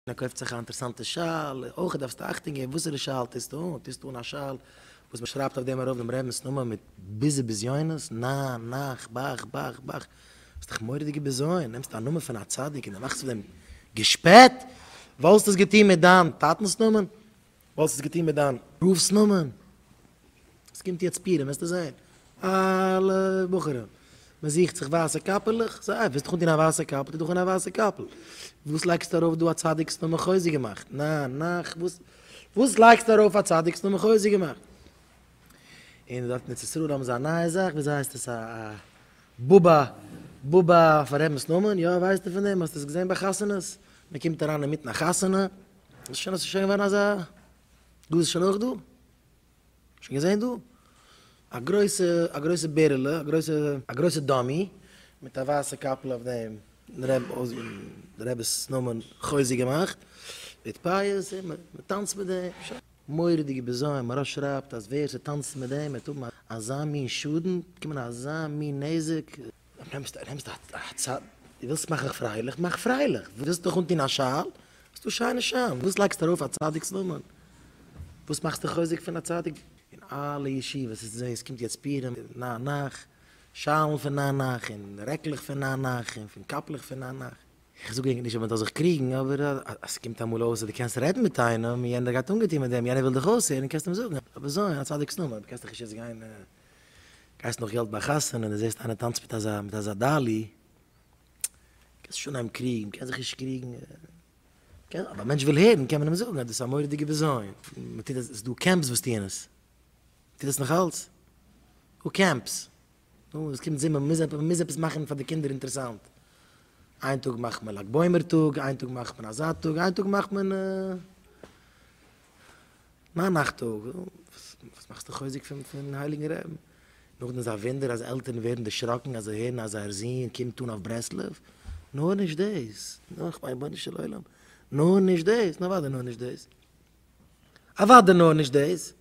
ער קויפט זיך א אינטערעסאנטע שאל, אויך דארפסטו אכטונג געבן וואסערע שאל טוסטו אן, טוסטו אן א שאל וואס מען שרייבט אויף דעם ארויף דעם רבינ'ס נאמען מיט ביזי בזיונות, נא נאך באך באך באך, ס'איז דאך מורא'דיגע בזיון, נעמסט א נאמען פון א צדיק און דו מאכסט פון דעם געשפעט, וואלסט עס געטון מיט דיין טאטנ'ס נאמען? וואלסט עס געטון מיט דיין רב'ס נאמען? עס קומט יעצט פורים וועסטו זען אלע בחורים מען זוכט זיך ווייסע קאפעלעך, זיי ווילסט דיך אנטון א ווייסע קאפל טו דיך אן א ווייסע קאפל, וואס לייגסטו ארויף דא א צדיק'ס נאמען חוזק געמאכט, נא נאך וואס וואס לייגסטו ארויף א צדיק'ס נאמען חוזק געמאכט? און דארט אין ארץ ישראל האבן זיי א נייע זאך וויאזוי הייסט עס א א בובא בובא אויפן רבינ'ס נאמען, יא ווייסטו פון דעם האסט עס געזען ביי חתונות? מען קומט אריין אינמיטן א חתונה, איז שוין עס איז שוין געווארן אזא דא איז שוין אויך דא? שוין געזען דא? א גרויסע א גרויסע בערעלע א גרויסע א גרויסע dummy מיט א ווייסע קאפל אויף דעם די רבי'ס נאמען חוזק געמאכט מיט פאות און מען טאנצט מיט דעם שוין. מורא'דיגע בזיון, מוהרא"ש שרייבט אז ווער ס'טאנצט מיט דעם וועט האבן אזא מין שאדן, באקומען אזא מין נזק. נעמסט נעמסט א צד, דו ווילסט מאכן פרייליך, מאך פרייליך, ווילסט דיך אנטון א שאל, האסטו שיינע שאלן, וואס לייגסטו ארויף א צדיק'ס נאמען? וואס מאכסטו חוזק פון א צדיק? אין אלע ישיבות איז עס קומט יעצט פורים, נא נאך, שאלן פון נא נאך, און רעקלעך פון נא נאך, און פון קאפלעך פון נא נאך. איך זאג ענק נישט אז מען זאל זיך קריגן, אבער אז ס'קומט אמאל אויס אז דו קענסט רעדן מיט איינעם, און יענער גייט אנגעטון מיט דעם, יענער וויל דיך אויסהערן, קענסטו אים זאגן, א בזיון, א צדיק'ס נאמען, דו קענסט דאך נישט יעצט גיין גייסט נאך געלט ביי חתונה און דו זעסט איינער טאנצט מיט אזא מיט אזא dolly, קענסט נישט אנהייבן קריגן, מ'קען זיך נישט קריגן, קען, אויב א מענטש וויל הערן קען מען אים זאגן אז דאס איז א מורא'דיגע בזיון, מען טוט עס, עס איז דא camps וואס טוען עס, מען טוט עס נאך אלץ? דא camps, נו, עס קומט זומער, מען מוז מען מוז עפעס מאכן פאר די קינדער אינטערעסאנט, איין טאג מאכט מען ל"ג בעומר טאג, איין טאג מאכט מען אזא טאג, איין טאג מאכט מען. מיין נאכט טאג, וואס מאכסטו חוזק פון הייליגן רעבן? נאכדעם איז א וואונדער אז עלטערן ווערן דערשראקן אז זיי הערן אז זייער זון קומט אן אויף ברסלב? נאר נישט דאס, נאר כ'מיין רבונו של עולם, נאר נישט דאס, נו אוודאי נאר נישט דאס, אוודאי נאר נישט דאס.